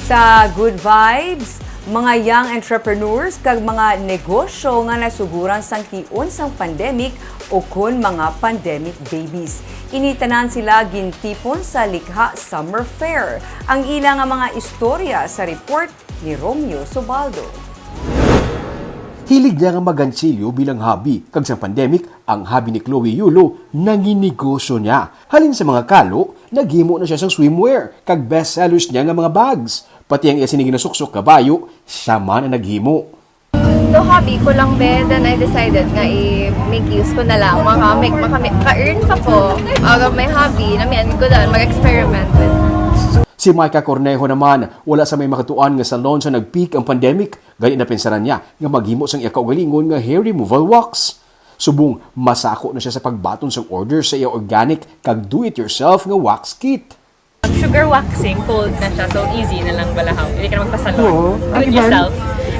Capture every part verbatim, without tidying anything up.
Sa Good Vibes, mga young entrepreneurs kag mga negosyo nga nasuguran sang tion sang pandemic o kon mga pandemic babies. Ini tanan sila gintipon sa Likha Summer Fair. Ang ila nga mga istorya sa report ni Romeo Subaldo. Hilig niya nga magganchilyo bilang hobby, kag sa pandemic, ang hobby ni Chloe Yulo, nanginegosyo niya. Halin sa mga kalo, naghimo na siya sang swimwear, kag best sellers niya nga mga bags. Pati ang iya sini ginasuksok kabayo, siya man ang naghimo. To hobby ko lang be, then I decided nga i-make use ko na lang, maka-make, maka-earn pa ko out of my hobby, namian ko lang mag-experiment with. Si Micah Cornejo naman, wala sa may makatuan nga salon sa nag-peak ang pandemic, gani napinsaran niya nga maghimo sang iya kaugalingon nga hair removal wax. Subong masako na siya sa pagbaton sang order sa iya organic kag do-it-yourself nga wax kit. Sugar waxing, cold na siya, so easy na lang balahaw. Hindi ka na magpasalon. Oo. Do it Ano ba? Yourself.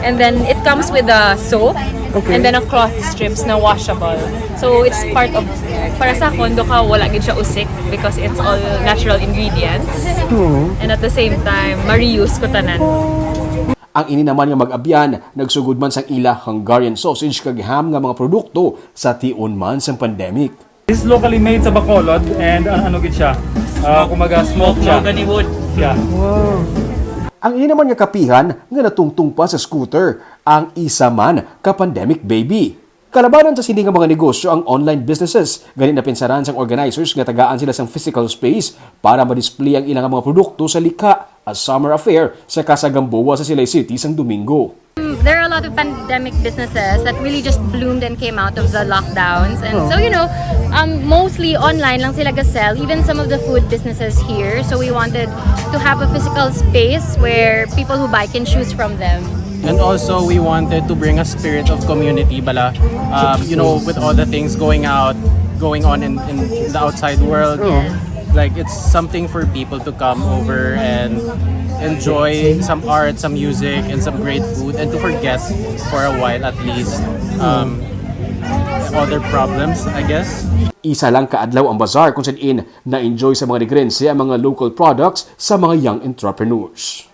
And then it comes with a soap Okay. and then a cloth strips na washable. So it's part of, para sa akon, do ka, wala gid siya usik because it's all natural ingredients. Oo. And at the same time, ma-reuse ko tanan. Ang ini naman nga mag-abyan, nagsugod man sang ila Hungarian sausage kag ham nga mga produkto sa tion man sang pandemic. This is locally made sa Bacolod and uh, ano gid siya? Uh, kumaga smoke siya. Mahogany wood. Yeah. Ang ini naman nga kapihan nga natungtong pa sa scooter, ang isa man ka pandemic baby. Kalabanan sa sini nga mga negosyo ang online businesses, gani napinsaran sang organizers nga tagaan sila sang physical space para ma-display ang ilang mga produkto sa Likha, a summer affair sa Casa Gamboa sa Silay City sang Domingo. There are a lot of pandemic businesses that really just bloomed and came out of the lockdowns. And so, you know, um, mostly online lang sila ga-sell, even some of the food businesses here. So we wanted to have a physical space where people who buy can choose from them. And also, we wanted to bring a spirit of community, bala, um, you know, with all the things going out, going on in, in the outside world. Like, it's something for people to come over and enjoy some art, some music, and some great food, and to forget for a while at least um, other problems, I guess. Isa lang ka adlaw ang bazaar kung saan na-enjoy sa mga Negrense ang mga local products sa mga young entrepreneurs.